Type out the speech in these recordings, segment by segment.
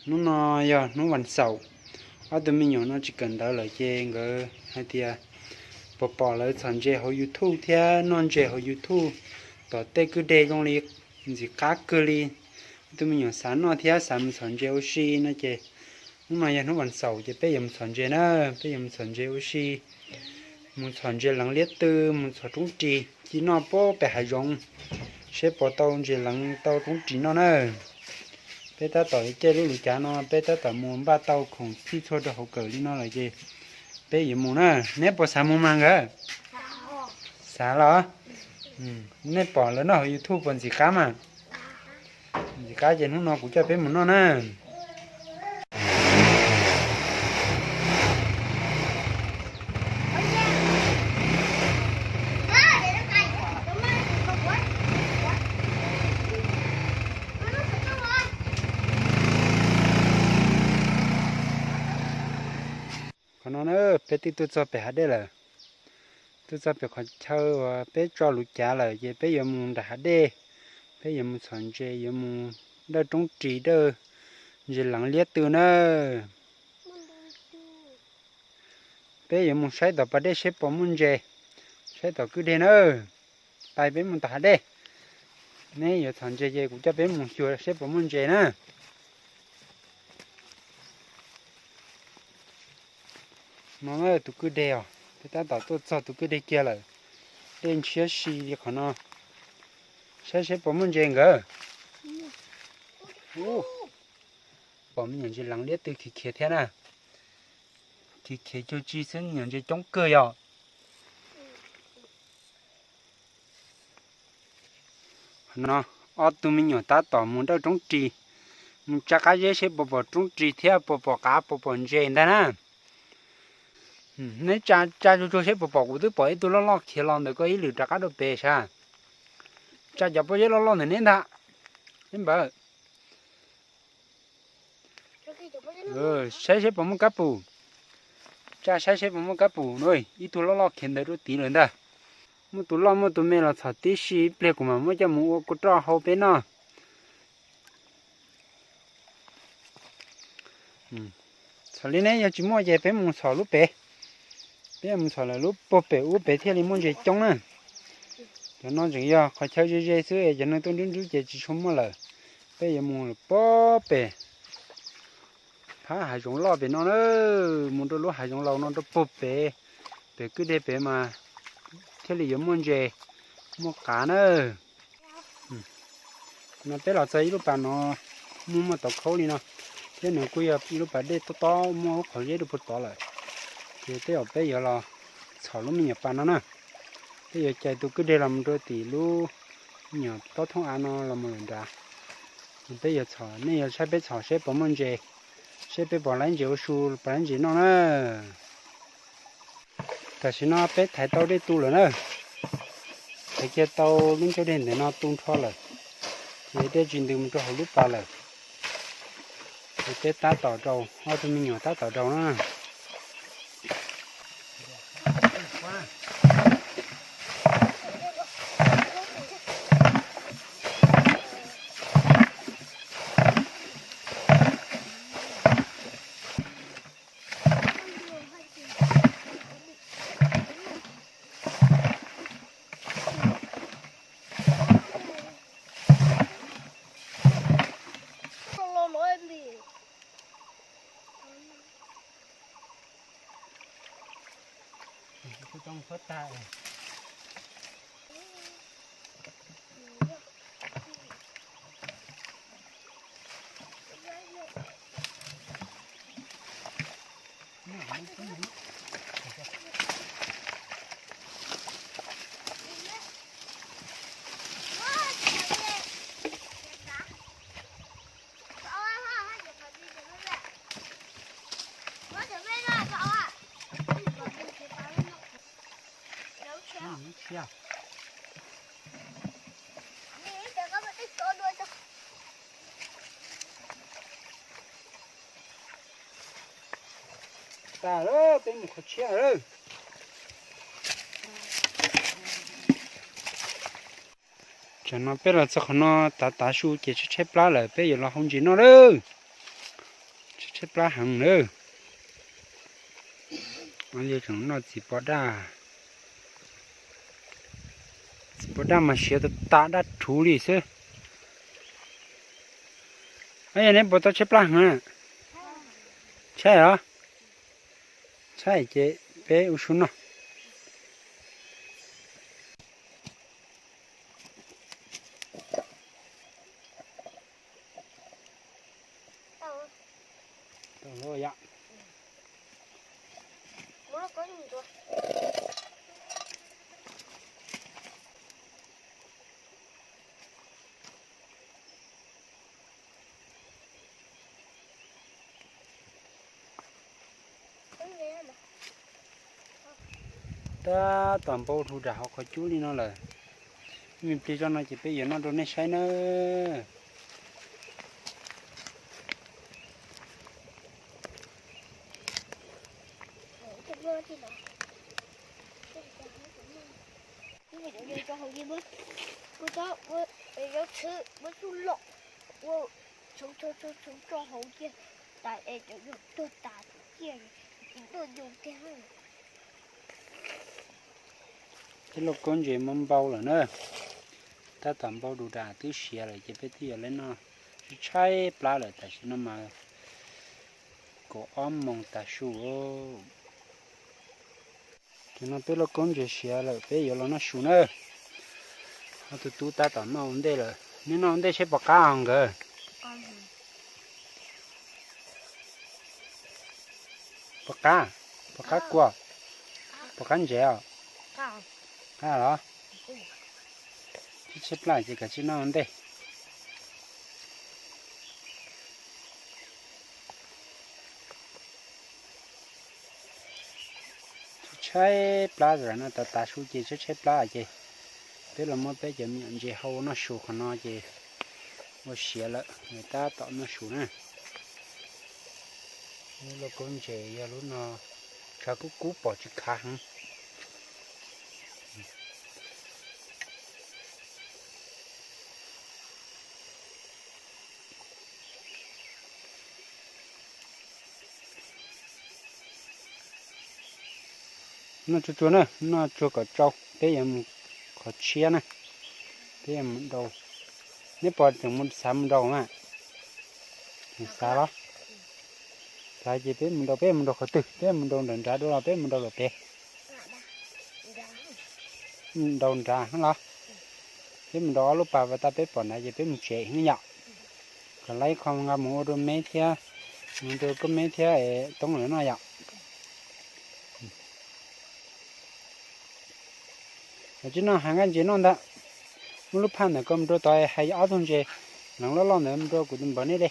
Hnub no yog hnub vas xaum, ob tug me nyuam no tsis kawm ntawv lawm ces nkawd hais tias puas pom lawv txhom ntses hauv YouTube thiab noj ntses hauv YouTube tom tej kwj deg zoo li ntxim qab kawg li. Ob tug me nyuam xav noj thiab xav mus txhom ntses ua si no ces hnub no yog hnub vas xaum ces peb yuav mus txhom ntses na, peb yuav mus txhom ntses ua si, mus txhom ntses leev liab tw, mus txhom roob ris ci noj pem hav zoov, seb puas tau ntses leev tau roob ris noj na. Peb tab tom caij lub lus cav no, peb tab tom mus npaj tau khoom txhij txhua rau hauv kawm li no lawm ces peb yuav mus na. Neb puas xav mus mas nkawd? Xav los? Nej pom lawv noj hauv YouTube puas ntxim qab mas? Ntxim qab ces hnub no kuv coj peb mus noj na. Qhov no na, peb twb tuaj txog pem hav dej lawm. Tuaj txog pem qhov chaw uas peb tso lus cav lawm ces peb yuav mus nram hav dej. Peb yuav mus txhom ntses, yuav mus dawj roob ris, dawj ntses leev liab tw na. Peb yuav mus saib tom pas dej seb puas muaj ntses, saib tom kwj deg na. Pais peb mus tom hav dej. Neb yuav txhom ntses ces kuv coj peb mus xyuas seb puas muaj ntses na. No tus kwj deg os, peb tab tom tuaj txog tus kwj deg kiag lawm. Dej ntshiab si li qhov no. Saib seb puas muaj ntses nkawd. Pom me nyuam ntses leev liab tw khiav khiav thiab na. Khiav khiav cuag tsi xwb, me nyuam ntses coob kawg yom. No, ob tug me nyuam tab tom mus dawj roob ris, mus tsa qab zeb seb puas pom roob ris thiab puas pom qav puas pom ntses ntag na. Neb tsa tsa tsuag tsuag seb puas pom, kuv twb pom ib tug loj loj khiav los ntawm koj ib lwm rov qab rau pem sav. Tsa cov pob zeb loj loj ntawm neb ntag. Neb npawg, saib seb puas muaj kab pum. Tsa saib seb puas muaj kab pum. Ib tug loj loj khiav ntawd rau tid lawm ntag. Muaj tus loj muaj tus me los txhom tib si, ib pliag kuv mam muab coj mus ua kua roj hau peb noj. Txhom li ne, yog tsis muaj ces peb mus txhom lub pem. Peb mus txhom lawm lub puag pem ub pem thiaj li muaj ntses coob na. Cov no tseem yog qhov chaw ze ze xwb, cov neeg tuaj nrub nrub ces tsis tshua muaj lawm. Peb yuav mus lawm puag pem, phab hav zoov loj pem no na, mus rau lub hav zoov laus no rau puag pem, pem kwj deg pem mas thiaj li yuav muaj ntses, muaj qav na. No peb los txog ib lub pas no, muaj muaj tauv khaub li no, thiab nws kuj yog ib lub pas dej tob tob muaj lub qhov zeb rau puag tod lawm. Ces tej zaum peb yuav los txhom lub me nyuam pas no na. Peb yuav cais tus kwj deg los mus rau tim lub me nyuam tob thoob av no los mus lawm nrad. Peb yuav txhom, nej yuav saib peb txhom seb puas muaj ntses, seb peb puas laib ntses ua su, puas laib ntses noj na. Tam sim no peb thaiv tau dej tu lawm na. Thaiv kiag tau lub ncauj dej ntawm no tu nrho lawm, ces dej tsis ntws mus rau hauv lub pas lawm. Ces peb tab tom rau, ob tug me nyuam tab tom rau na. Tas lawm, peb mus qhov tshiab lawm. Tsam no peb los txog qhov no tav tav su ces tshaib tshaib plab lawm, peb yuav los hau ntses noj lawm. Tshaib plab heev nawb. Yog tseem noj txiv pos daj, txiv pos daj mas siav tas tas daj rhuv li xwb. Yog neb puas tau tshaib plab heev? Tshaib os. Tshaib ces peb ua su noj. Tab tom npau lus dam hauv qhov cub li no lawm. Me pliag zoj no ces peb yuav noj rau nej saib nawb. Peb lauj kaub ntses muab npau lawm na. Tab tom npau dus dam twb siav lawm ces peb twb yuav le noj. Tshaib plab lawm tam sim no mas kaum ob moos tav su. Tam no peb lauj kaub ntses siav lawm peb yuav los noj su na. Ob tug tub tab tom noj ua ntej lawm. Neb noj ua ntej seb puas qab os nkawd? Puas qab? Puas qab kua? Puas qab ntses os? Qab los? Tshaib plab ces kav tsij noj ua ntej. Tshaib plab zam no tav tav su ces tshaib tshaib plab ces peb los muab peb cov me nyuam ntses hau noj su qhov no ces ua siav lawm, tab tom noj su na. Lub lauj kaub ntses yog lub no, tshav kub kub pom tsis khav heev. Noj tsuag tsuag na, noj tsuag kom tsau, peb yuav mus qhov tshiab na. Peb yuav mus rau, neb puas tseem mus xav mus rau mas? Xav los? Xav ces peb mus rau, peb mus rau qhov twg? Peb mus rau nram nrad dua los peb mus rau lawm pem? Rau nrad los? Peb mus rau ob lub pas vas tas peb pom nrad ces peb mus tsev ne yom. Kom laib qho nqa mus ua rau meb thiab, mus rau koj meb thiab es toob lawv noj yom. Tsis noj, hais nkaj ntses noj ntag. Muab lub phaj ntawm ko mus rau tod, hais ob tug ntses leev loj loj ntawd mus rau kuv tus npawg neb de.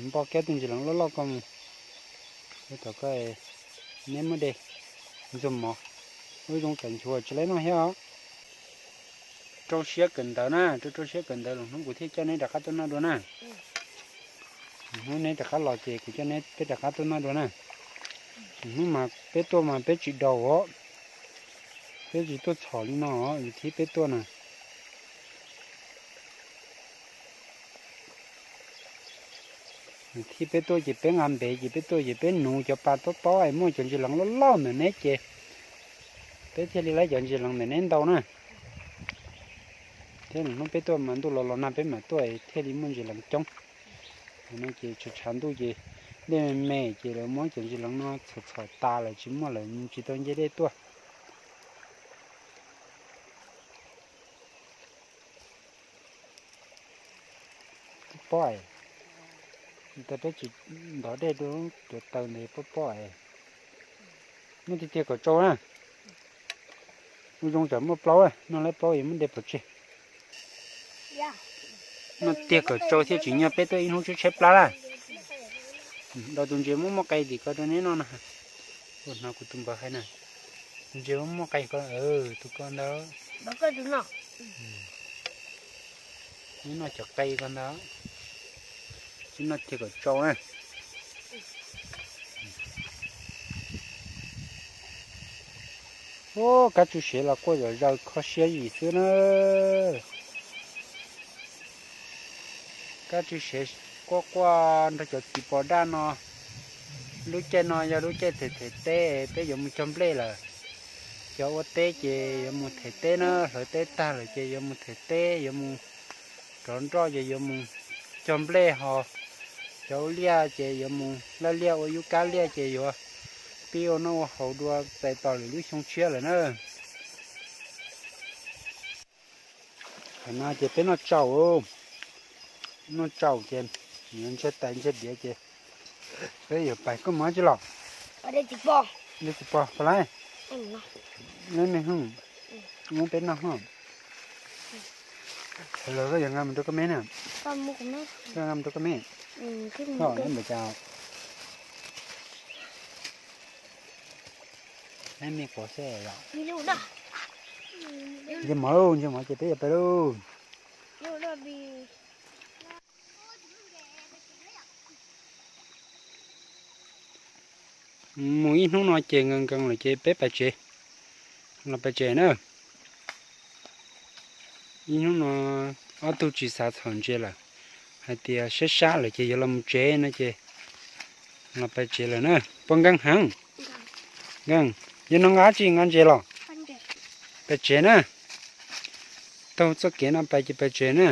Npoj kiag tug ntses leev loj loj ko mus rau tod ko, neb muab de ntxuag mov. Ua zoo tsam nchuav tsis laib noj thiab os. Rau siab kawm ntawv na, rau rau siab kawm ntawv, lwm hnub kuv thiaj coj neb rov qab tuaj noj dua na. Lwm hnub neb rov qab los ces kuv coj neb peb rov qab tuaj noj dua na. Lwm hnub mas peb tuaj mas peb tsis daus os, peb tsis tuaj txhom li no os, vim thib peb tuaj na. Vim thib peb tuaj ces peb nqa npev ces peb tuaj ces peb nuv cov pas tob tob es muaj cov ntses leev loj loj ntawm neb ces peb thiaj li laib cov ntses leev ntawm neb ntau na. Thiab lwm hnub peb tuaj mas ntuj los los nag peb mam tuaj thiaj li muaj ntses leev coob. Tam no ces tshav tshav ntuj ces dej me me ces lawv muab cov ntses leev no txhom txhom tas lawm tsis muaj lawm tsis tau nce dej tuaj. Pob pob es, tas peb tsis ntov dej rau cov taws ntawd pob pob es. Noj tiag tiag kom tsau na. Ua zoo tsam muaj plaub, noj lawm plaub es muab de pov tseg. Noj tiag kom tsau thiaj tsim nyog peb tuaj ib hnub tshaib tshaib plab na. Dau tus ntses muaj muaj qe tim ko rau neb noj na. Ua no kuv tus npawg hais na. Tus ntses muaj muaj qe ko, tus ko ntawd. Neb noj cov qe ko ntawd. Tsis noj tiag kom tsau na. Ub, kab tswj sev los quaj zom zaws kho siab yim xwb na. Kab tswj sev Quaj quaj nrog cov txiv pos daj no. Lub caij no yog lub caij them them teb, peb yuav mus cog nplej lawm. Cov ua teb ces yuav mus them teb na, hlawv teb tag lawm ces yuav mus them teb, yuav mus rov nroj ces yuav mus cog nplej ho. Cov ua liaj ces yuav mus laij liaj ua yub kab liaj ces yuav pib ua noj ua haus dua txais tos lwm lub xyoo tshiab lawm na. Qhov no ces peb noj tsaus, noj tsaus ces ntshe tais ntshe diav ces peb yuav pais. Koj mus dab tsi los? Dej txiv pos, pos lawm. Leb me hwj, muab peb noj hwj. Los koj yuav nqa mus rau koj me na. Koj nqa mus rau koj me. Npam cas neb me quav xwb os. Ntsej muag lauj, ntsej muag ces peb yuav pais lauj. Mus ib hnub no ces nkees nkees lawm ces peb pais tsev, los pais tsev na. Ib hnub no ob tug tsis xav txhom ntses lawm, hais tias sab sab lawm ces yuav los mus tsev no ces los pais tsev lawm na. Puas nkees heev? Nkees. Yog no nqa dab tsi, nqa ntses los? Pais tsev na. Taug txoj kev no pais ces pais tsev na.